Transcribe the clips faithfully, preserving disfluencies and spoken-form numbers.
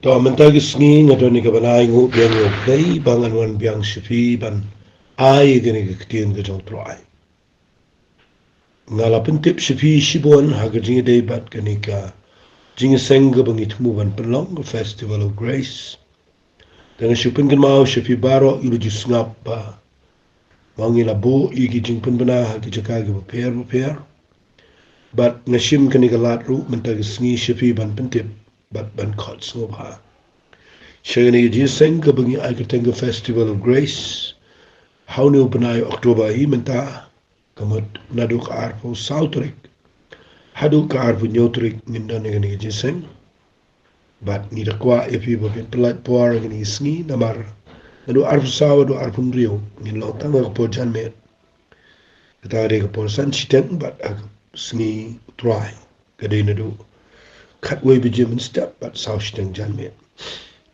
To mynta ka sngi nga don ïa ka ban ai nguh biang ïa U Blei ba ngan wan biang sha phi ban ai ïa kane ka ktien ka jong U Trai. Nga la pyntip sha phi shibun ha ka jingïadei bad kane ka jingïaseng kaba ngi thmu ban pynlong ka Festival of Grace. Te nga shu pynkynmaw sha phi baroh kiba ju sngap ba ma ngi la buh ïa ki jingpynbna ha ki jaka kiba pher ba pher. Bad nga shim kane ka lad ruh mynta ka sngi sha phi ban pyntip bad ban khot sngewbha sha kane ka jingïaseng kaba ngi ai kyrteng ka Festival of Grace. Ha une u bnai October hi mynta, ka mut naduh ka arphew saw tarik haduh ka arphew hynñiew tarik ngin don ïa kane ka jingïaseng. Bad ngi da kwah ïa phi ba phin pynlait por ïa kane ka sngi namar naduh arphew saw haduh arphew hynriew ngin long tang ha ka por janmiet. Kata ka dei ka por san shiteng bad ha ka sngi U Trai ka dei naduh khatwei baje mynstep bad saw shiteng janmiet.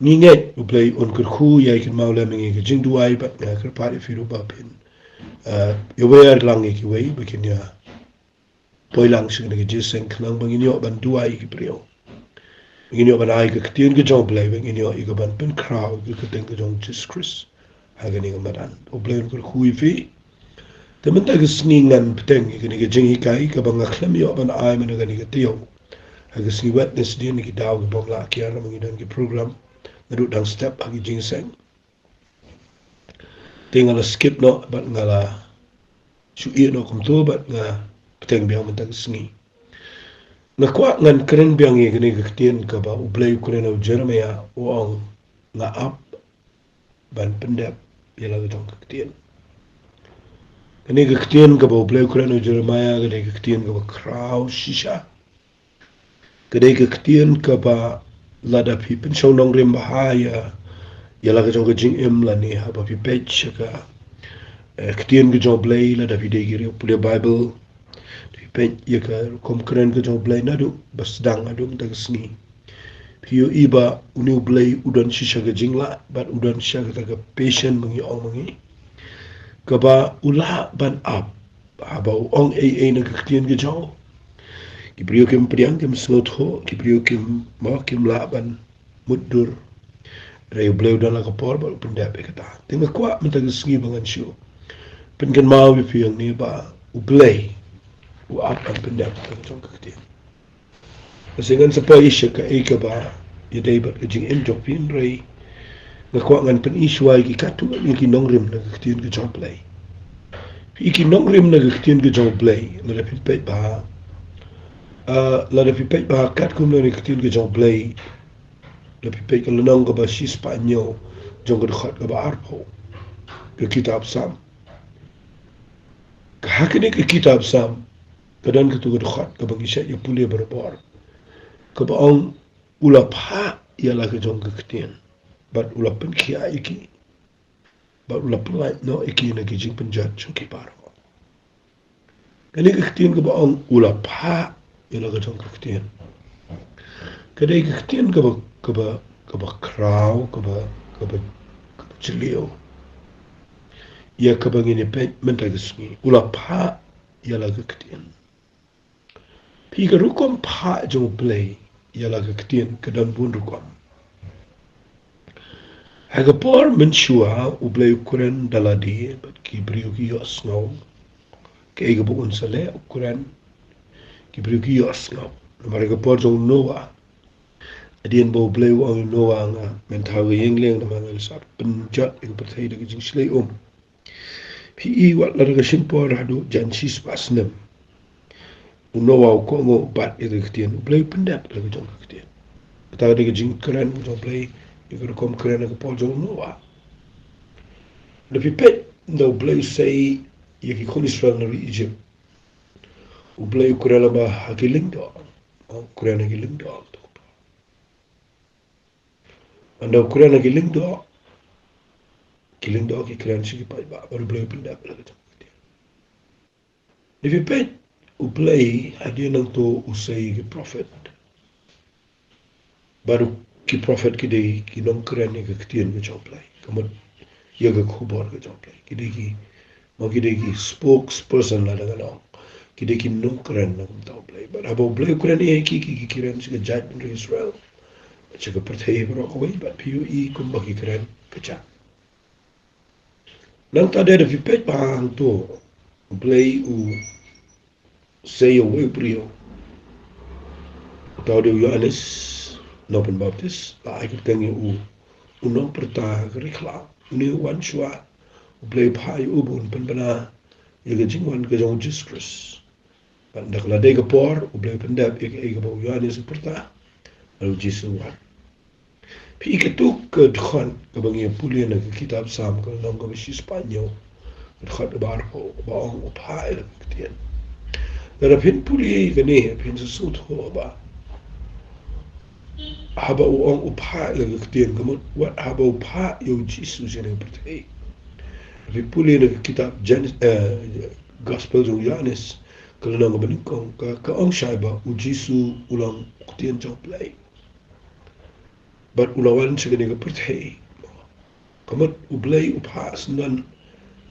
Ngi ngeit U Blei un kyrkhu ïa ki kynmaw lem ïa ngi ka jingduwai bad nga kyrpad ïa phi ruh ba phin, eh, ïa wer lang ïa kiwei ba kin ïa poi lang sha kane ka jingïaseng khnang ba ngin ïoh ban duwai ïa ki briew. Ngin ïoh ban ai ka ktien ka jong U Blei ba ngin ïoh ïa ka ban pynkhraw ïa ka kyrteng ka jong U Jisu Khrist ha kane ka madan. U Blei un kyrkhu ïa phi. Te mynta ka sngi ngan bteng ïa kane ka jinghikai kaba nga khlem ïoh ban ai mynta kane ka taïew. Ha ka sngi Wednesday na ki daw kiba ym lah kiar namar ngi don ki program naduh dang step ha ki jingïaseng. Te nga la skip noh bad nga la shu ïeh noh kumto bad nga bteng biang mynta ka sngi. Nga kwah ngan kren biang ïa kane ka ktien kaba U Blei u kren ha u Jeremiah, u ong, nga ap ban pyndep ïa la ka jong ka ktien. Kane ka ktien kaba U Blei u kren ha u Jeremiah ka dei ka ktien kaba khraw shisha. Ka dei ka ktien kaba lada phi pynshong nongrim bha ïa, ïa la ka jong ka jingim lane haba phi peit sha ka, eh, ktien ka jong U Blei, lada phi dei ki riew pule Bible, phi peit ïa ka rukom kren ka jong U Blei naduh ba sdang haduh mynta ka sngi, phi ïohi ba une U Blei u don shisha ka jinglah bad u don shisha kata ka patience ba ngi ong ma ngi, kaba u lah ban ap haba u ong ei ei na ka ktien ka jong u. Ki briew kim pdiang, kim sngewthuh, ki briew kim, mo, kim lah ban mutdur. Hynrei U Blei u don la ka por ba u pyndep ïa kata. Te nga kwah mynta ka sngi ba ngan shu pynkynmaw ïa phi hangne ba U Blei u ap ban pyndep ïa ka jong ka ktien. Nga sngewsih ngan sa poi sha kaei kaba ïadei bad ka jingim jong phi, hynrei nga kwah ngan pyni shuwa ïa ki katto katne ki nongrim na ka ktien ka jong U Blei. Phi ki nongrim na ka ktien ka jong U Blei, lada phi peit bha, ah, lada phi peit bha katkum na ka ktien ka jong U Blei, lada phi peit ka lynnong kaba shispah hynñiew jong ka dkhot kaba arphew ka kitab Salm. Ka ha kane ka kitab Salm ka don kato ka dkhot kaba ngi shait ïa pule barabor, kaba ong, u la phah ïa la ka jong ka ktien bad u la pynkhiah ïa ki bad u la pynlait noh ïa ki na ki jingpynjot jong ki baroh. Kane ka ktien kaba ong u la phah ïa la ka jong ka ktien, ka dei ka ktien kaba, kaba, kaba khraw, kaba, kaba, kaba jylliew ïa kaba ngin ïa peit mynta ka sngi. U la phah ïa la ka ktien. Phi, ka rukom phah jong U Blei ïa la ka ktien ka don bun rukom. Ha ka por mynshuwa U Blei u kren da lade bad ki briew ki ïohsngew. Kaei kaba un sa leh u kren, ki briew ki ïohsngew. Namar ha ka por jong u Noah, hadien ba U Blei u ong ïa u Noah, nga men thaw ka ïing lieng namar ngan sa pynjot ïa ka pyrthei da ka jingshlei um. Phi i, wat la da ka shim por haduh jan shispah snem, u Noah u kohnguh bat ïa ka ktien, U Blei u pyndep la ka jong ka ktien. Kata ka dei ka jingkren ka jong U Blei ïa ka rukom kren ha ka por jong u Noah. Lada phi peit ynda U Blei u sei ïa ki khun Israel na ri Egypt, U Blei u kren lyngba ha ki lyngdoh. U kren ha ki lyngdoh. Ynda u kren ha ki lyngdoh, ki lyngdoh ki kren sha ki paidbah bad U Blei u pyndep la ka jong ka ktien. Lada phi peit, U Blei hadien nangto u sei ïa ki prophet. Bad ki prophet ki dei ki nongkren ïa ka ktien ka jong U Blei, ka mut ïa ka khubor ka jong U Blei. Ki dei ki, ma ki dei ki spokesperson lada ngan ong. Ki dei ki nongkren na ka bynta U Blei. Bad haba U Blei u kren ïa ki, ki, ki kren sha ka jaitbynriew Israel. sha ka pyrthei baroh kawei, bad phi ïohi kumba ki kren ka jaka. Nangta da phi peit ba hangto, U Blei u sei ïa uwei u briew. Uta u dei u Ïoannis Nongpynbaptis, la ai kyrteng ïa u, u nongpyrta ha ka ri khlaw. Une u wan shuwa, U Blei u phah ïa u ba un pynbna ïa ka jingwan ka jong u Jisu Khrist. Bad da ka la dei ka por, U Blei u pyndep ïa kaei kaba u Ïoannis u pyrta, bad u Jisu u wan. Phi i kato ka dkhot kaba ngi pule na ka kitab Salm ka lynnong kaba shispah hynñiew, ka dkhot kaba arphew, kaba ong u phah ïa la ka ktien. Lada phin pule kane, phin sa sngewthuh ba haba u ong u phah ïa la ka ktien, ka mut wat haba u phah ïa u Jisu sha kane ka pyrthei. Phi pule na ka kitab Jan-, eh, Gospel jong u Ïoannis ka lynnong kaba nyngkong, ka, ka ong shai ba u Jisu u long u ktien jong U Blei. Bad u la wan sha kane ka pyrthei. Ka mut U Blei u phah syndon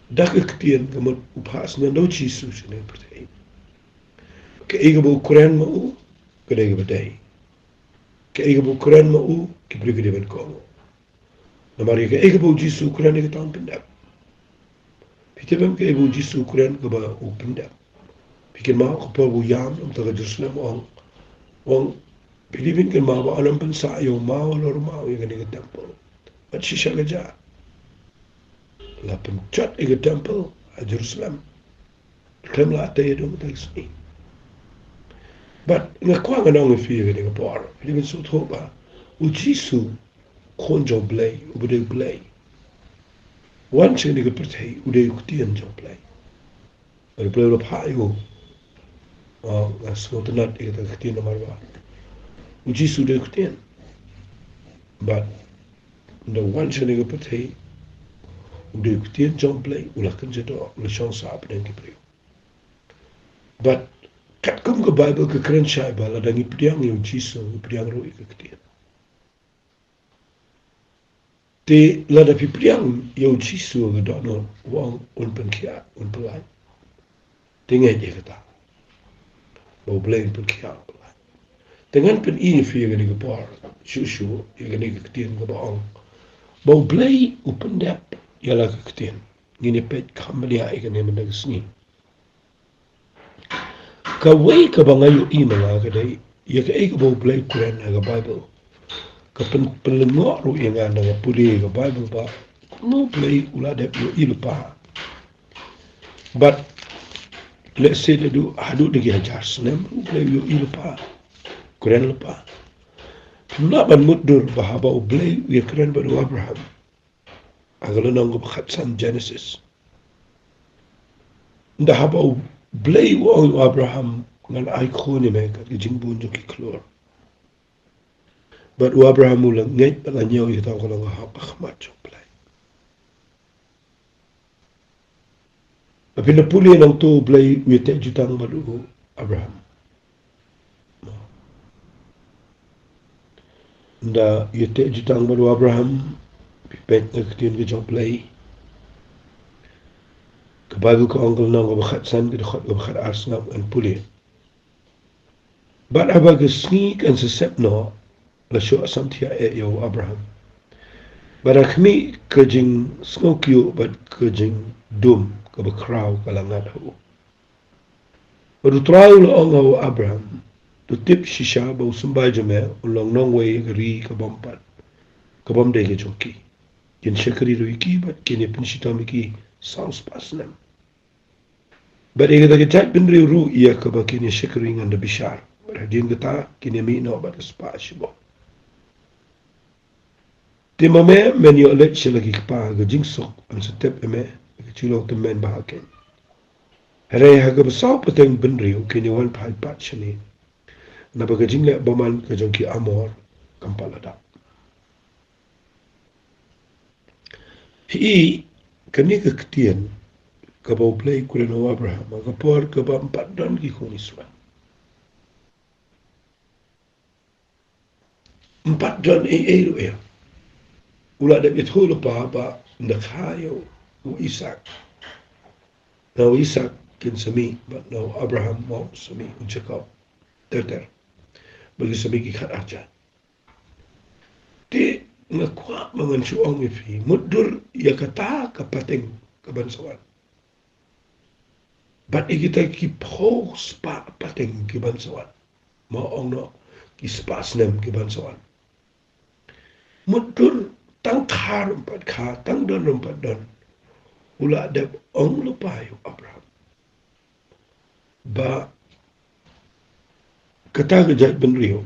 da ka ktien, ka mut u phah syndon da u Jisu sha kane ka pyrthei. Kaei kaba u kren ma u, ka dei kaba dei. Kaei kaba u kren ma u, ki briew ki dei ban kohnguh. Namar ïa kaei kaba u Jisu u kren ïa kata un pyndep. Phi tip em kaei ba u Jisu u kren kaba u pyndep? Phi kynmaw ka por ba u ïam na ka bynta ka Jerusalem, u ong, u ong, phi dei ban kynmaw ba yn ym pynsah ïa u maw lor maw ïa kane ka temple. Bad shisha ka jaka la pynjot ïa ka temple ha Jerusalem. Khlem la tei ïa u tang sngi. Bad nga kwah ngan ong ïa phi ïa kane ka por, phi dei ban sngewthuh ba u Jisu, Khun jong U Blei, uba dei U Blei, wan sha kane ka pyrthei, u dei u ktien jong U Blei. Bad U Blei u la phah ïa u. Oh, nga sngewtynnat ïa kata ka ktien namar ba u Jisu u dei u ktien. Bad ynda u wan sha kane ka pyrthei, u dei u ktien jong U Blei, u la kynja doh, u la shong sah hapdeng ki briew. Bad katkum ka Baibl ka kren shai ba lada ngi pdiang ïa u Jisu, ngi pdiang ruh ïa ka ktien. Te lada phi pdiang ïa u Jisu ha ka dohnud, u ong un pynkhiah, un pynlait. Te ngeit ïa kata, ba U Blei un pynkhiah, un pynlait. Te ngan pyni ïa phi ha kane ka por shuh shuh ïa kane ka ktien kaba ong ba U Blei u pyndep ïa la ka ktien. Ngin ïa peit kham bniah ïa kane mynta ka sngi. Kawei kaba nga ïohi ma nga ka dei ïa kaei kaba U Blei u kren ha ka Baibl, ka pyn-, pynlyngngoh ruh ïa nga ynda nga pule ïa ka Baibl ba kumno U Blei u la dep ïohi lypa. Bad lehse da duh haduh da ki hajar snem U Blei u ïohi lypa, kren lypa. Phim lah ban mutdur ba haba U Blei u ïakren bad u Abraham ha ka lynnong kaba khatsan Genesis, ynda haba U Blei u ong ïa u Abraham, ngan ai khun ïa me kat ka jingbun jong ki khlur. Bad u Abraham u la ngeit bad la ñiew ïa kata ka long ka hok ha khmat jong U Blei. Haba phi pule nangto U Blei u ïateh jutang bad u Abraham. Ynda u ïateh jutang bad u Abraham, phi peit na ka ktien ka jong U Blei. Ka Baibl ka ong ka lynnong kaba khatsan, ka dkhot kaba khatar, sngap ngan pule. Bad haba ka sngi kan sa sep noh, la shu samthiah eh ïa u Abraham. Bad ha khmih ka jingsngewkyiuh bad ka jingdum kaba khraw ka la ngat ha u. Bad U Trai u la ong ha u Abraham, to tip shisha ba u symbai jong me un long nongwei ha ka ri ka bym pat, ka bym dei ka jong ki. Kin shakri ruh ïa ki bad kin ïa pynshitom ïa ki saw spah snem. Bad ïa kata ka jaitbynriew ruh ïa kaba kin ïa shakri ngan da bishar. Bad hadien kata kin ïa mih noh bad ka spah shibun. Te ma me men ïoh leit sha la ki kpa, ka jingsuk yn sa tep ïa me, ka jinglong tymmen ba ha keiñ. Hynrei ha kaba saw pateng bynriew kin ïa wan phai pat shane. Naba ka jingleh bymman ka jong ki Amor kam pat la dap. Phi i, kane ka ktien kaba U Blei u kren ha u Abraham ha ka por kaba ym pat don ki khun Israel. Ym pat don ei ei ruh ïa u. U la dep ïathuh lypa ba ynda kha ïa u Isaak, na u Isaak kin sa mih, bad na u Abraham mo sa mih u Jakob ter ter. Bad kin sa mih ki khatar jait. Nga kwah ba ngan shu ong ïa phi, mutdur ïa kata ka pateng ka ban sa wan. Bad ïa kita ki phew spah pateng ki ban sa wan. Mo ong noh, ki spah snem ki ban sa wan. Mutdur tang kha ruh em pat kha, tang don ruh em pat don, u la dep ong lypa ïa u Abraham ba kata ka jaitbynriew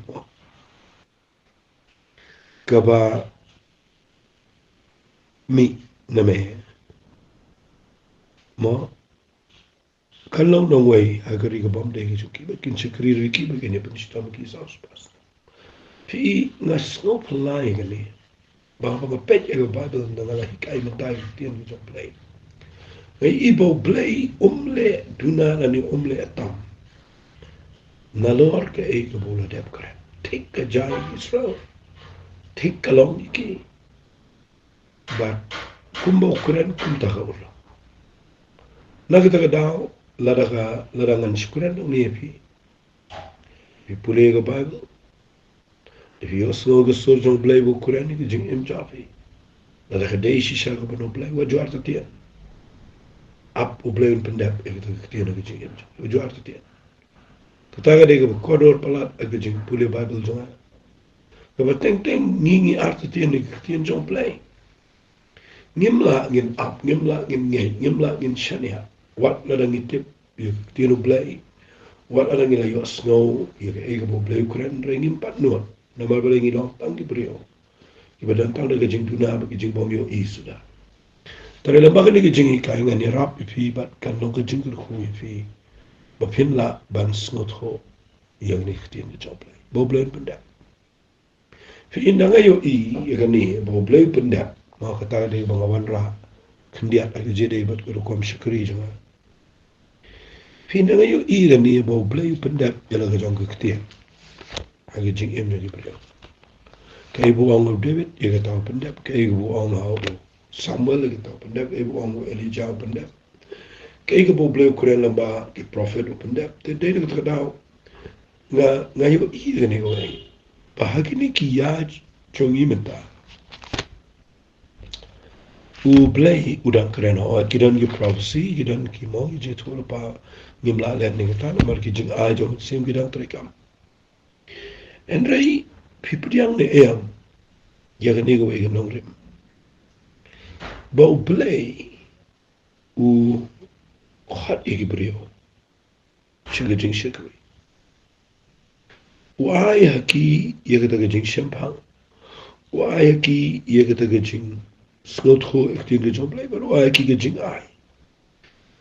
kaba mih na me, mo, kan long nongwei ha ka ri ka bym dei ka jong ki, bad kin shakri ruh ïa ki, bad kin ïa pynshitom ïa ki saw spah. Phi, nga sngew phylla ïa kane. Ba haba nga peit ïa ka Baibl, nga la hikai mynta ïa ka ktien ka jong U Blei. Nga ïohi ba U Blei um leh duna lane um leh tam nalor kaei kaba u la dep kren. Thik ka jai Israel, thik ka long ïa ki. Bad kumba u kren, kumta ka long. Na kata ka daw, lada ka, lada ngan shu kren nangne ïa phi, phi pule ka Baibl, phi ïohsngew ka sur jong U Blei ba u kren ïa ka jingim jong phi. Lada ka dei shisha ka ban U Blei, wat ju artatien. Ap U Blei un pyndep ïa kata ka ktien ha ka jingim jong phi, wat ju artatien. Kata ka dei kaba kordor palat ha ka jingpule Baibl jong nga. Kaba teng teng ngi, ngi artatien ïa ka ktien jong U Blei. Ngim lah ngin ap, ngim lah ngin ngeit, ngim lah ngin shaniah wat lada ngi tip ïa ka ktien U Blei, wat lada ngi la ïohsngew ïa kaei kaba U Blei u kren, hynrei ngim pat nud. Namar balei? Ngi long tang ki briew kiba don tang da ka jingduna bad ka jingbymïohi suda. Te hynrei lyngba kane ka jinghikai, ngan ïarap ïa phi bad kan long ka jingkyrkhu ïa phi ba phin lah ban sngewthuh ïa kane ka ktien ka jong U Blei, ba U Blei un pyndep. Phi, ynda nga ïohi ïa kane ba U Blei u pyndep, ma kata ka dei ba nga wanrah khyndiat ha ka jingïadei bad ka rukom shakri jong nga. Phi, ynda nga ïohi ïa kane ba U Blei u pyndep ïa la ka jong ka ktien ha ka jingim jong ki briew. Kaei ba u ong ha u David, ïa kata u pyndep. Kaei ba u ong ha u Samuel, ïa kata u pyndep. Kaei ba u ong ha u Elijah, u pyndep. Kaei kaba U Blei u kren lyngba ki prophet, u pyndep. Te dei na kata ka daw nga, nga ïohi ïa kane kawei, ba ha kine ki ïa jong ngi mynta, U Blei u dang kren. Hooid, ki don ki prophecy, ki don ki, mo, ki jingïathuhlypa, ngim lah leh ne kata namar ki jingai jong u Mynsiem ki dang treikam. Hynrei phi pdiang ne em ïa kane kawei ka nongrim, ba U Blei u khot ïa ki briew sha ka jingshakri. U ai ha ki ïa kata ka jingshemphang. U ai ha ki ïa kata ka jingsngewthuh ïa ka ktien ka jong U Blei, bad u ai ha ki ka jingai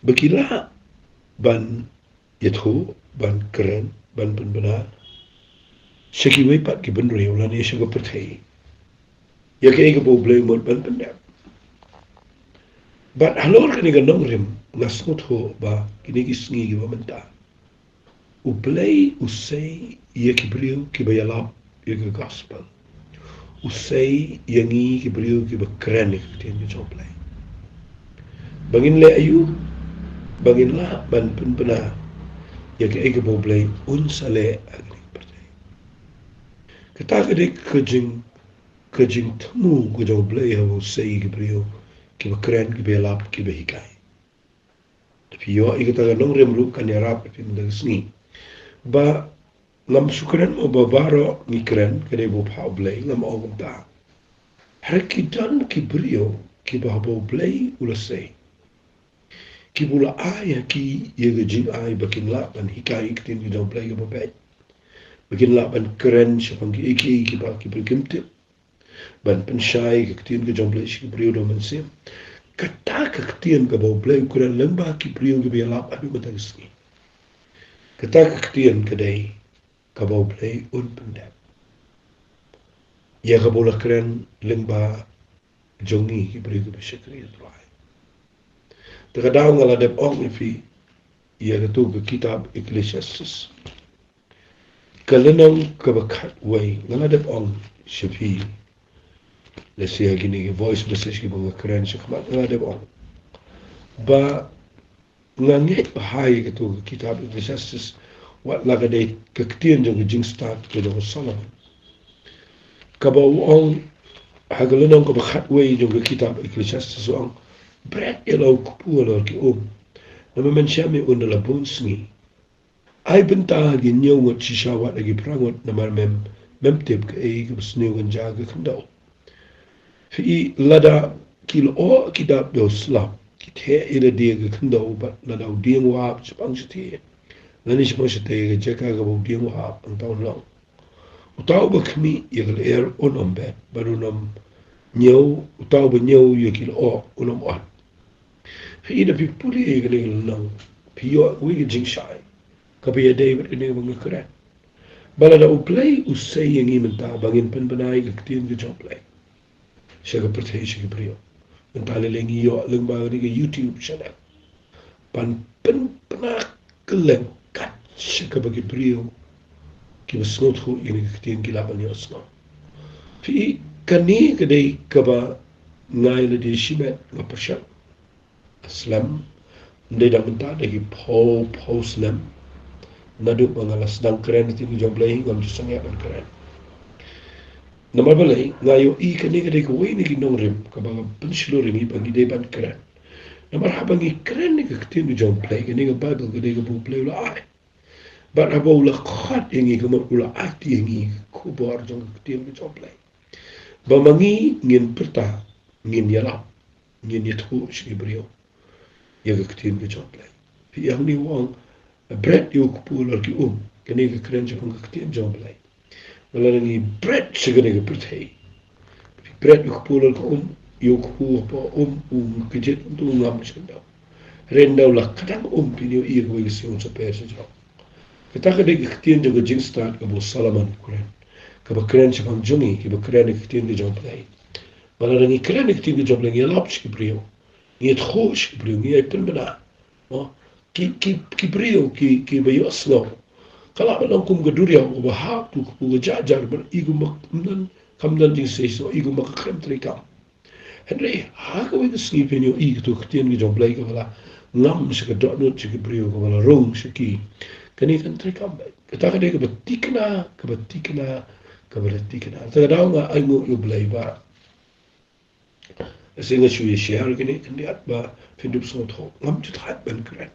ba ki lah ban ïathuh, ban kren, ban pynbna sha kiwei pat ki bynriew lane sha ka pyrthei ïa kaei kaba U Blei u mut ban pyndep. Bad halor kane ka nongrim nga sngewthuh ba kine ki sngi kiba mynta, U Blei u sei ïa ki briew kiba ïalap ïa ka gospel. U sei ïa ngi ki briew kiba kren ïa ka ktien ka jong U Blei, ba ngin leh aïu, ba ngin lah ban pynbna ïa kaei kaba U Blei un sa leh ha kane ka pyrthei. Kata ka dei ka jing, ka jingthmu ka jong U Blei haba u sei ïa ki briew kiba kren, kiba ïalap, kiba hikai. Te phi ïoh ïa kata ka nongrim ruh kan ïarap ïa phi mynta ka sngi. Ba ngam shu kren mo ba baroh ngi kren, ka dei ba u phah U Blei, ngam ong kumta. Hynrei ki don ki briew kiba haba U Blei u la sei, kiba u la ai ha ki ïa ka jingai ba kin lah ban hikai ïa ka ktien ka jong U Blei kaba beit, ba kin lah ban kren shaphang kiei kiei kiba ki briew kim tip, ban pynshai ka ktien ka jong U Blei sha ki briew da u Mynsiem. Kata ka ktien kaba U Blei u kren lyngba ki briew kiba ïalap haduh mynta ka sngi, kata ka ktien ka dei kaba U Blei un pyndep, ïa kaba u la kren lyngba jong ngi ki briew kiba shakri ïa U Trai. Te ka daw nga la dep ong ïa phi ïa katu ka kitab Ecclesiastes, ka lynnong kaba khatwei, nga la dep ong sha phi, lehse ha kine ki voice message kiba nga kren shakhmat, nga la dep ong ba nga ngeit bha ïa katu ka kitab Ecclesiastes, wat la ka dei ka ktien jong ka jingstad ka jong u Solomon, kaba u ong Ha ka lynnong kaba khatwei jong ka kitab Ecclesiastes u ong, bret ïa la u kpu halor ki um, namar men shem ïa un da la bun sngi. Ai bynta ha ki hynñiew ngut shisha wat ha ki phra ngut, namar mem, mem tip kaei kaba sniew kan jia ha ka khyndew. Phi i, lada ki lyoh ki dap da u slap, ki theh ïa lade ha ka khyndew, bad lada u dieng u hap shaphang shathie, lane shaphang shatei, ka jaka kaba u dieng u hap hangta un long. Uta uba khmih ïa ka lyer un ym bet, bad un ym ñiew, uta uba ñiew ïa ki lyoh un ym ot. Phi i, da phi pule ïa kane ka lynnong, phi ïoh kawei ka jingshai kaba ïadei bad kane kaba nga kren. Ba lada U Blei u sei ïa ngi mynta ba ngin pynbna ïa ka ktien ka jong U Blei sha ka pyrthei, sha ki briew, mynta lei lei ngi ïoh lyngba kane ka YouTube channel ban pynbna kylleng kat sha kaba ki briew kiba sngewthuh ïa kane ka ktien ki lah ban ïohsngew. Phi i, kane ka dei kaba nga ïa lade shimet nga pyrshang slem, ym dei da mynta, da ki phew phew snem naduh ba nga la sdang kren ïa ka ktien ka jong U Blei, ngam ju sangeh ban kren. Namar balei? Nga ïohi kane ka dei kawei na ki nongrim kaba nga pynshlur ïa ngi ba ngi dei ban kren. Namar haba ngi kren ïa ka ktien ka jong U Blei, kane ka Baibl ka dei kaba U Blei u la ai. Bad haba u la khot ïa ngi, ka mut u la aiti ïa ngi ka khubor jong ka ktien ka jong U Blei, ba ma ngi ngin pyrta, ngin ïalap, ngin ïathuh sha ki briew ïa ka ktien ka jong U Blei. Phi i, hangne u ong, bret ïa u kpu halor ki um, kane ka kren shaphang ka ktien jong U Blei. Ba lada ngi bret sha kane ka pyrthei, phi bret ïa u kpu halor ka um, ïa u kpu hapoh um, u kjit, u ngam sha ka khyndew. Hynrei ynda u la kdang um, phin ïohi ïa kawei ka sngi un sa per sha jrong. Kata ka dei ka ktien jong ka jingstad kaba u Solomon u kren, kaba kren shaphang jong ngi kiba kren ïa ka ktien ka jong U Blei. Ba lada ngi kren ïa ka ktien ka jong U Blei, ngi ïalap sha ki briew, ngi ïathuh sha ki briew, ngi ïai pynbna, mo, ki, ki, ki briew ki, kiba ïohsngew. Ka lah ban long kum ka duriaw kaba hap tu, ka pu ka jar jar, ban i kumba ym don, kam don jingshisha, i kumba ka khlem treikam. Hynrei ha kawei ka sngi phin ïohi kato ka ktien ka jong U Blei kaba la ngam sha ka dohnud sha ki briew, kaba la rung sha ki, kane kan treikam beit. Kata ka dei kaba thikna, kaba thikna, kaba la thikna. Kata ka daw nga ainguh ïa U Blei ba, lehse nga shu ïa share kine khyndiat ba phin dup sngewthuh. Ngam ju thait ban kren.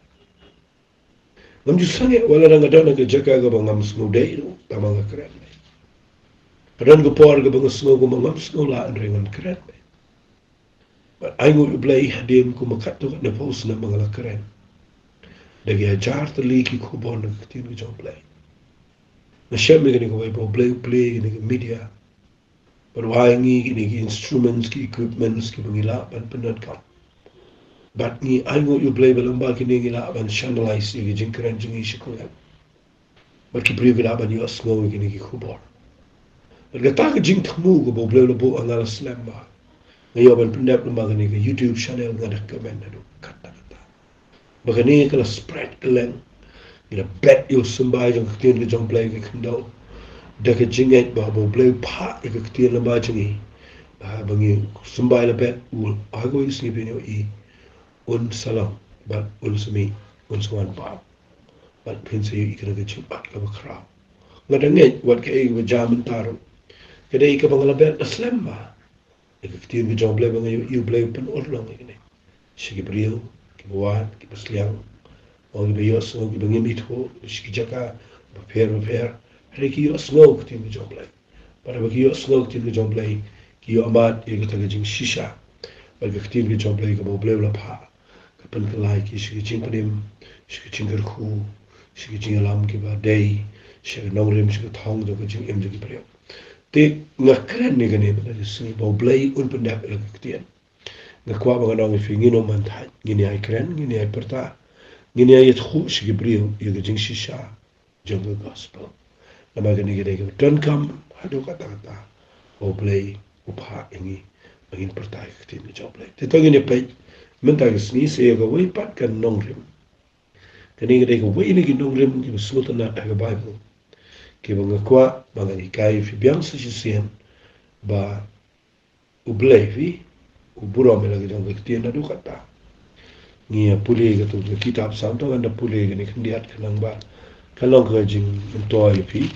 Ngam ju sangeh, wat lada nga don ha ka jaka kaba ngam sngew dei ruh, tangba nga kren. Ka don ka por kaba nga sngew kumba ngam sngew lah, hynrei ngan kren. Bad ainguh ïa U Blei, hadien kumba katto katne phew snem ba nga la kren da ki hajar tylli ki khubor na ka ktien ka jong U Blei. Nga shem ïa kane kawei ba U Blei u plie ïa kane ka media bad u ai ïa ngi kine ki instruments, ki equipments kiba ngi lah ban pyndonkam. Bad ngi ainguh ïa U Blei ba lyngba kine ngi lah ban channelize ïa ki jingkren jong ngi sha kylleng. Bad ki briew ki lah ban ïohsngew ïa kine ki khubor. Bad kata ka jingthmu kaba U Blei u la buh ha nga la slem ba nga ïoh ban pyndep lyngba kane ka YouTube channel, nga da kmen naduh katta katta. Ba kane ka la spread kylleng. Ngi la bet ïa u symbai jong ka ktien ka jong U Blei ha ka khyndew, da ka jingngeit ba haba U Blei u phah ïa ka ktien lyngba jong ngi, ba haba ngi, u symbai la bet, u, ha kawei ka sngi phin ïohi un sa long, bad un sa mih, un sa wan pat. Bad phin sa ïohi kane ka jingbat kaba khraw. Nga da ngeit wat kaei kaba jia mynta ruh, ka dei kaba nga la bet da slem ba ïa ka ktien ka jong U Blei, ba nga ïohi U Blei u pynurlong ïa kane sha ki briew kiba wad, kiba sliang, ong, kiba ïohsngew, kiba ngim ithuh, sha ki jaka bapher bapher. Hynrei ki ïohsngew ka ktien ka jong U Blei. Bad haba ki ïohsngew ka ktien ka jong U Blei, ki ïoh mad ïa kata ka jingshisha. Bad ka ktien ka jong U Blei kaba U Blei u la phah, ka pynkylla ïa ki sha ka jingpynim, sha ka jingkyrkhu, sha ka jingïalam kiba dei, sha ka nongrim, sha ka thong jong ka jingim jong ki briew. Te nga kren ïa kane mynta ka sngi ba U Blei un pyndep ïa la ka ktien. Nga kwah ba ngan ong ïa phi, ngin ym ban thait, ngin ïai kren, ngin ïai pyrta, ngin ïai ïathuh sha ki briew ïa ka jingshisha jong ka gospel. Namar kane ka dei kaba donkam haduh katta katta ba U Blei u phah ïa ngi ba ngin pyrta ïa ka ktien ka jong U Blei. Te to ngin ïa peit mynta ka sngi sa ïa kawei pat ka nongrim. Kane ka dei kawei na ki nongrim kiba sngewtynnat ha ka Baibl, kiba nga kwah ba ngan hikai ïa phi biang sa shisien ba U Blei, phi, u burom ïa la ka jong ka ktien naduh katta. Ngi ïa pule ïa kato ka kitab Salm, to ngan da pule ïa kane khyndiat khnang ba kan long ka jingmyntoi ïa phi.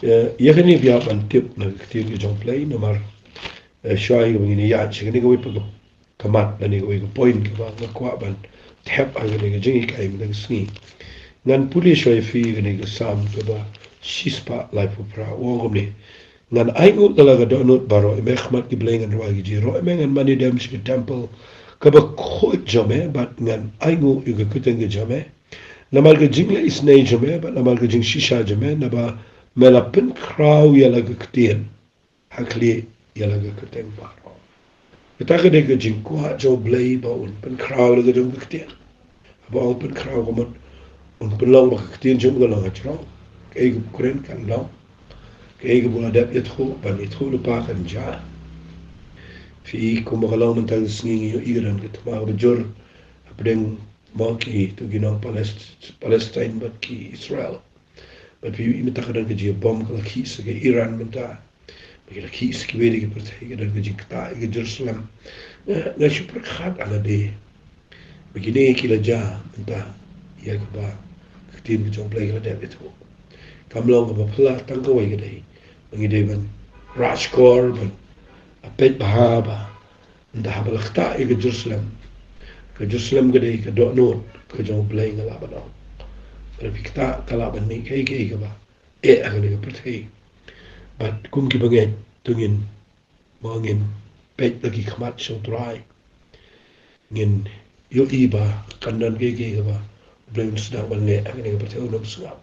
Eh, ïa kane phi hap ban tip na ka ktien ka jong U Blei, namar eh, shuwa ïa kaba ngin ïaid sha kane kawei pat ka mat lane kawei ka point kaba nga kwah ban thep ha kane ka jinghikai mynta ka sngi. Ngan pule shuwa ïa phi kane ka Salm kaba shispah laiphew phra, u ong kumne: Ngan ainguh da la ka dohnud baroh ïa me, ha khmat ki blei ngan rwai ki jingïaroh ïa me, ngan mane dem sha ka temple kaba khuid jong me, bad ngan ainguh ïa ka kyrteng ka jong me. Namar ka jingleh isynei jong me, bad namar ka jingshisha jong me, naba me la pynkhraw ïa la ka ktien ha khlieh ïa la ka kyrteng baroh. Kata ka dei ka jingkwah jong U Blei ba un pynkhraw la ka jong ka ktien. Haba ong pynkhraw ka mut un pynlong ba ka ktien jong u ka long hajrong. Kaei kaba kren kan long. Kaei kaba la dep ïathuh ban ïathuh lypa kan jia. Phi, kumba ka long mynta ka sngi ngi ïohi ka don ka thma kaba jur hapdeng mo ki, to ki nong Palest-, Palestine bad ki Israel. Bad phi ïohi mynta ka don ka jingbom ka la khih sha ka Iran mynta. Ba ki la khih sha kiwei de ki pyrthei, ka don ka jingktah ïa ka Jerusalem. Nga, nga shu pyrkhat ha lade ba kine ki la jia mynta ïa kaba ka ktien ka jong U Blei ka la dep ïathuh. Kam long kaba phylla tang kawei, ka dei ba ngi dei ban rajkor, ban peit bha ba ynda haba la ktah ïa ka Jerusalem, ka Jerusalem ka dei ka dohnud ka jong U Blei, nga lah ban ong. Bad phi, ktah ka lah ban mih kaei kaei kaba eh ha kane ka pyrthei. Bad kum ki bangeit, to ngin, mo, ngin peit da ki khmat sha U Trai. Ngin ïohi ba kan don kaei kaei kaba U Blei un sdang ban leh ha kane ka pyrthei, un ym sngap.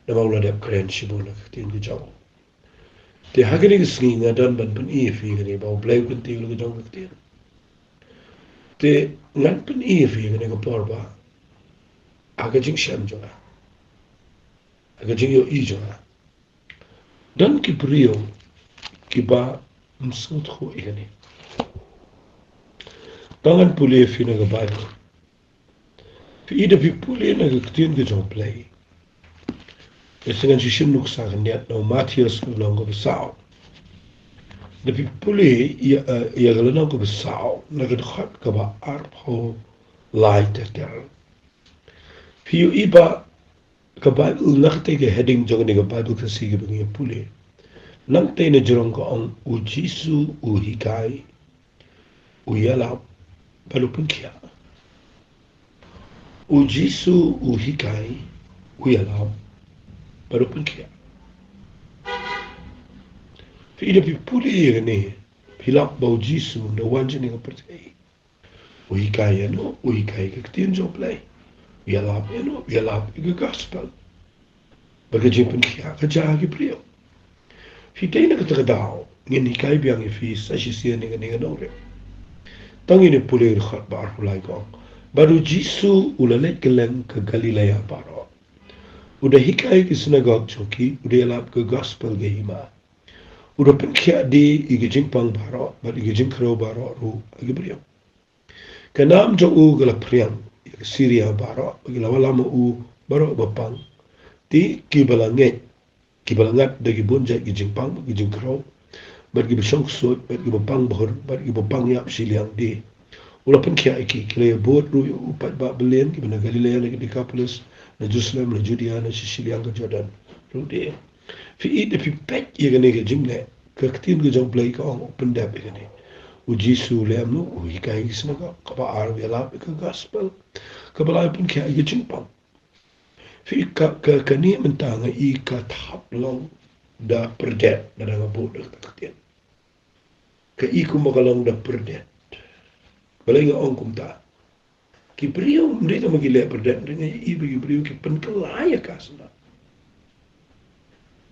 Namar u la dep kren shibun ha ka ktien ka jong u. Te ha kane ka sngi nga don ban pyni ïa phi kane ba U Blei u kyntiew la ka jong ka ktien. Te ngan pyni ïa phi kane ka por ba ha ka jingshem jong nga, ha ka jingïohi jong nga, don ki briew kiba ym sngewthuh ïa kane. Tang ngan pule ïa phi na ka Baibl. Phi, da phi pule na ka ktien ka jong U Blei. Te sa ngan shu shim nuksa khyndiat na u Mathaios ka lynnong kaba saw. Da phi pule ïa, eh, ïa ka lynnong kaba saw na ka dkhot kaba arphew lai ter ter, phi ïohi ba ka Baibl, na katei ka heading jong kane ka Baibl Khasi kaba ngi pule, nangtei na jrong ka ong: U Jisu u hikai, u ïalap bad u pynkhiah. U Jisu u hikai, u ïalap bad u pynkhiah. Phi, da phi pule ïa kane, phi lap ba U Jisu ynda u wan sha kane ka pyrthei, u hikai ïano? U hikai ka ktien jong U Blei. U ïalap ïano? U ïalap ïa ka gospel. Bad ka jingpynkhiah ka jia ha ki briew. Phi, dei na kata ka daw ngin hikai biang ïa phi sa shisien ïa kane ka nongrim. Tang ngin ïa pule ïa ka dkhot ba arphew lai, ka ong: Bad U Jisu u la leit kylleng ka Galilea baroh, u da hikai ha ki synagog jong ki, u da ïalap ka gospel ka hima, u da pynkhiah die ïa ki jingpang baroh bad ïa ki jingkhrew baroh ruh ha ki briew. Ka nam jong u ka la phriang ïa ka Syria baroh, bad ki la wallam ha u baroh ba pang. Te kiba la ngeit, kiba la ngat da ki bun jait ki jingpang, ki jingkhrew, bad kiba shong ksuid, bad kiba pang bhur, bad kiba pang ïap shiliang die, u la pynkhiah ïa ki. Ki la ïabud ruh ïa u paidbah byllieng, kiba na Galilea, na Dekapolis, na Jerusalem, na Judea, na sha shiliang ka Jordan ruh de. Phi, da phi peit ïa kane ka jingleh, ka ktien ka jong U Blei ka ong, u pyndep ïa kane. U Jisu u leh kumno? U hikai ha ki synagog. Kaba ar, u ïalap ïa ka gospel. Kaba lai, u pynkhiah ïa ki jingpang. Phi, ka, ka, kane mynta nga i ka thap long da pyrdet, lada nga buh da kata ka ktien. Ka i kumba ka long da pyrdet. Balei nga ong kumta? Ki briew ym dei tang ba ki leh pyrdet, hynrei nga i ba ki briew ki pynkylla ïa ka shuh.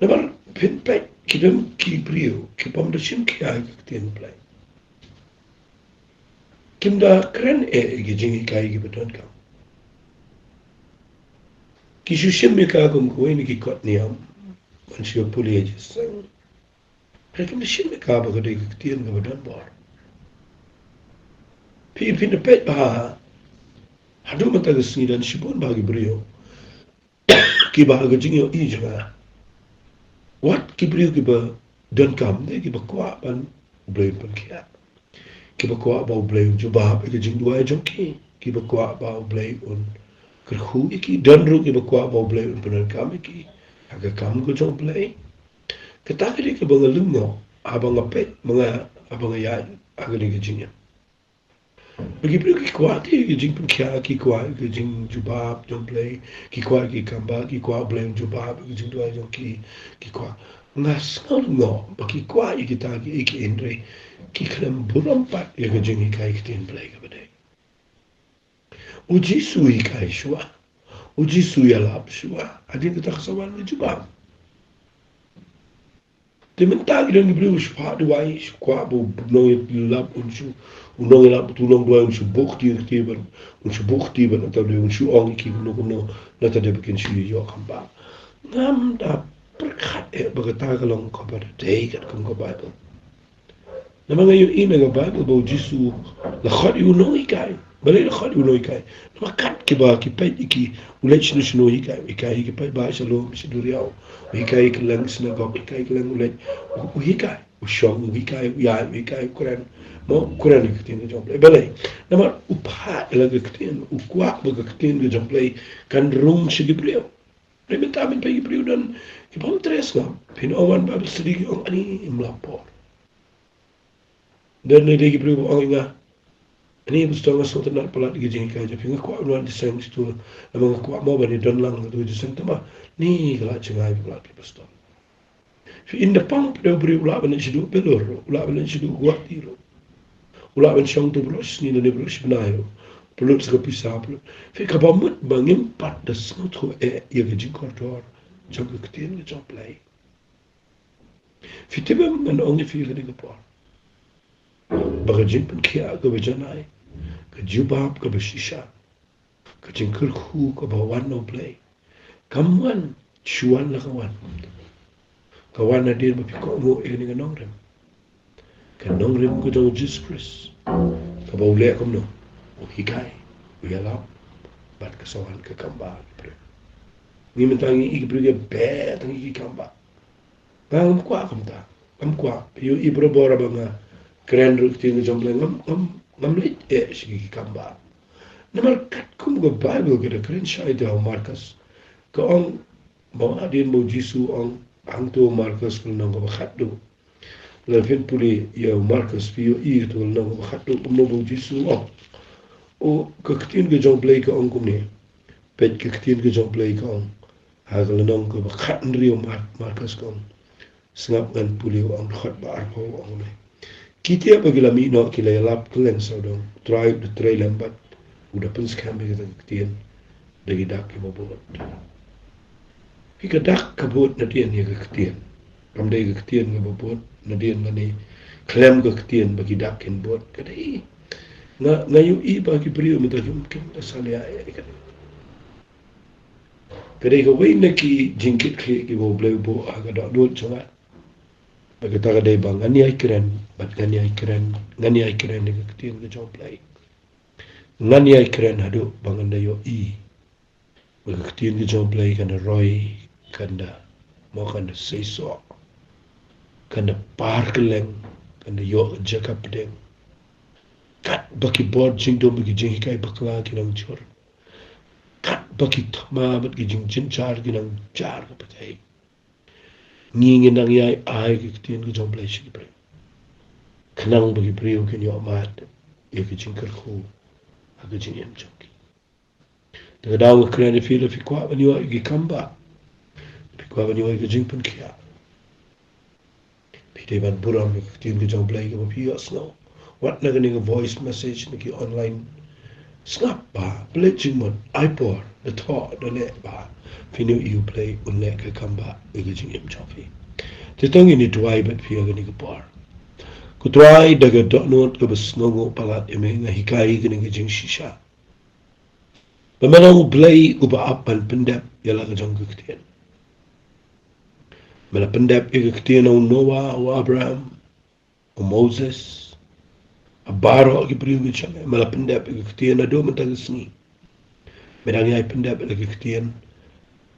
Namar phin peit, ki don ki briew kibym da shim khia ïa ka ktien U Blei. Kim da kren eh ïa ki jinghikai kiba donkam. Ki shu shim ïa ka kum kawei na ki kot niam ban shu pule ïa ka jingseng. Hynrei kim da shim ïa ka ba ka dei ka ktien kaba don bor. Phi, phin da peit bha, haduh mynta ka sngi don shibun bha ki briew kiba ha ka jingïohi jong nga, wat ki briew kiba donkam, dei kiba kwah ban U Blei un pynkhiah. Kiba kwah ba U Blei un jubab ïa ka jingduwai jong ki. Kiba kwah ba U Blei un kyrkhu ïa ki. Don ruh kiba kwah ba U Blei un pyndonkam ïa ki ha ka kam ka jong U Blei. Kata ka dei kaba nga lyngngoh haba nga peit, ba nga, haba nga ïaid ha kane ka jingim. Ba ki briew ki kwah te ki jingpynkhiah, ki kwah ki jingjubab jong Blei, ki kwah ki kamba, ki kwah Blei un jubab ki jingduwai jong ki, ki kwah. Nga sngew lyngngoh ba ki kwah ïa kita ki, ïa ki, hynrei ki khlem burom pat ïa ka jinghikai ktien Blei kaba dei. U Jisu u hikai shuwa, u Jisu u ïalap shuwa, hadien kata ka sa wan ka jubab. Te mynta ki don ki briew shu phah duwai, shu kwah ba u nongïalap un shu, u nongïalap, u nongduwai un shu buh kti kti ban, un shu buh kti ban, nangta dei un shu ong ïa ki kumno kumno, nangta dei ba kin shu ïoh kamba. Ngam da pyrkhat eh ba kata ka long kaba dei katkum ka Baibl. Namar nga ïohi na ka Baibl ba u Jisu la khot ïa u nonghikai. Balei la khot ïa u nonghikai? Namar kat kiba ki peit ïa ki, u leit shano shano u hikai, u hikai ha ki paidbah sha lum sha duriaw, u hikai ha kylleng synagogue, u hikai ha kylleng, u leit, u, u hikai, u shong, u hikai, u ïaid, u hikai, u kren. Mo, u kren ïa ka ktien ka jong Blei. Balei? Namar u phah ïa la ka ktien, u kwah ba ka ktien ka jong Blei kan rung sha ki briew. Hynrei mynta, mynta ki briew don kiba ym treh sngap. Phin ong wan Bible study, ki ong ani, ym lah por. Don ne dei ki briew ba ong ïa nga, ani pastor, nga sngewtynnat palat ïa ki jinghikai jong phi, nga kwah ban wan jingïaseng sha tu, namar nga kwah mo ban ïadon lang ha tu jingïaseng, tangba ni ka la jngai palat ki pastor. Phi, ynda pang pat u briew u lah ban leit shaduh Bilur, u lah ban leit shaduh Guwahati ruh, u lah ban shong tu baroh shi sngi lane baroh shi bnai ruh, pynlut sa ka pisa, pynlut. Phi, kaba mut ba ngim pat da sngewthuh eh ïa ka jingkordor jong ka ktien ka jong Blei. Phi tip em, ngan ong ïa phi kane ka por ba ka jingpynkhiah kaba janai, ka jubab kaba shisha, ka jingkyrkhu kaba wan na u Blei, kam wan shu wan la ka wan. Ka wan hadien ba phi kohnguh ïa kane ka nongrim, ka nongrim ka jong u Jisu Khrist, kaba u leh kumno, u hikai, u ïalap, bad ka sa wan ka kamba ha ki briew. Ngi mynta ngi ïohi ki briew kiba beh tang ïa ki kamba. Ngam kwah kumta. Ngam kwah. Ïohi barabor ba nga kren ruh ktien ka jong Blei, ngam, ngam, ngam leit eh sha ki kamba. Namar katkum ka Baibl ka da kren shai te ha u Markos, ka ong ba hadien ba u Jisu u ong, hangto u Markos ka lynnong kaba khatduh. Lada phin pule ïa u Markos, phi ïohi kato ka lynnong kaba khatduh kumno ba u Jisu u ong. U, ka ktien ka jong Blei ka ong kumne. Peit, ka ktien ka jong Blei ka ong ha ka lynnong kaba khathynriew Mar-, Markos ka ong. Sngap, ngan pule, u ong dkhot ba arphew, u ong kumne. Ki tiap ba ki la mih noh ki la ïalap kylleng sawdong, U Trai u da trei lem bad u da pynskhem ïa kata ka ktien da ki dak kiba bud. Phi, ka dak ka bud nadien ïa ka ktien. Kam dei ka ktien kaba bud nadien lane khlem ka ktien ba ki dak kin bud. Ka dei, nga, nga ïohi ba ki briew mynta kim, kim da salia ïa kane. Ka dei kawei na ki jingkitkhlieh kiba u Blei u buh ha ka dohnud jong nga. Bad kata ka dei ba ngan ïai kren, bad ngan ïai kren, ngan ïai kren ïa ka ktien ka jong Blei. Ngan ïai kren haduh ba ngan da ïohi ba ka ktien ka jong Blei kan da roi, kan da, mo, kan da seisoh, kan da par kylleng, kan da ïoh jaka pdeng. Katba ki bor jingdum bad ki jinghikai bakla ki nang jur, katba ki thma bad ki jingjynjar ki nang jar ka pyrthei, ngi, ngi nang ïai ai ka ktien ka jong Blei sha ki briew, khnang ba ki briew kin ïoh mad ïa ka jingkyrkhu ha ka jingim jong ki. Te ka daw nga kren ïa phi, lada phi kwah ban ïoh ïa ki kamba, phi kwah ban ïoh ïa ka jingpynkhiah, phi dei ban burom ïa ka ktien ka jong Blei kaba phi ïohsngew, wat na kane ka voice message, na ki online. Sngap ba, pynleit jingmut, ai por, da thoh, da leh ba phin ïohi U Blei un leh ka kamba ïa ka jingim jong phi. Te to ngin ïa duwai bad phi ha kane ka por. Ko Trai, da ka dohnud kaba sngewnguh palat ïa me nga hikai kane ka jingshisha ba me long U Blei uba ap ban pyndep ïa la ka jong ka ktien. Me la pyndep ïa ka ktien ha u Noah, u Abraham, u Moses, ha baroh ki briew ki jong me. Me la pyndep ïa ka ktien haduh mynta ka sngi. Me dang ïai pyndep ïa la ka ktien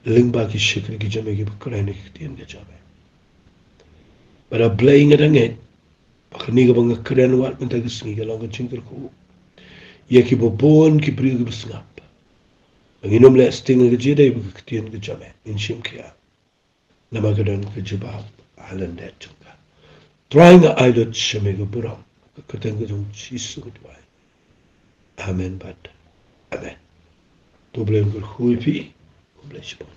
lyngba ki shakri ki jong me kiba kren ïa ka ktien ka jong me. Bad A Blei, nga da ngeit ba kane kaba nga kren wat mynta ka sngi ka long ka jingkyrkhu ïa kiba bun ki briew kiba sngap. Ba ngin ym leh sting ha ka jingïadei bad ka ktien ka jong me, ngin shim khia. Namar ka don ka jubab ha lyndet jong ka. Trai nga ai lut sha me ka burom, ha ka kyrteng ka jong Jisu nga duwai. Amen bad amen. To Blei un kyrkhu ïa phi. Khublei shibun.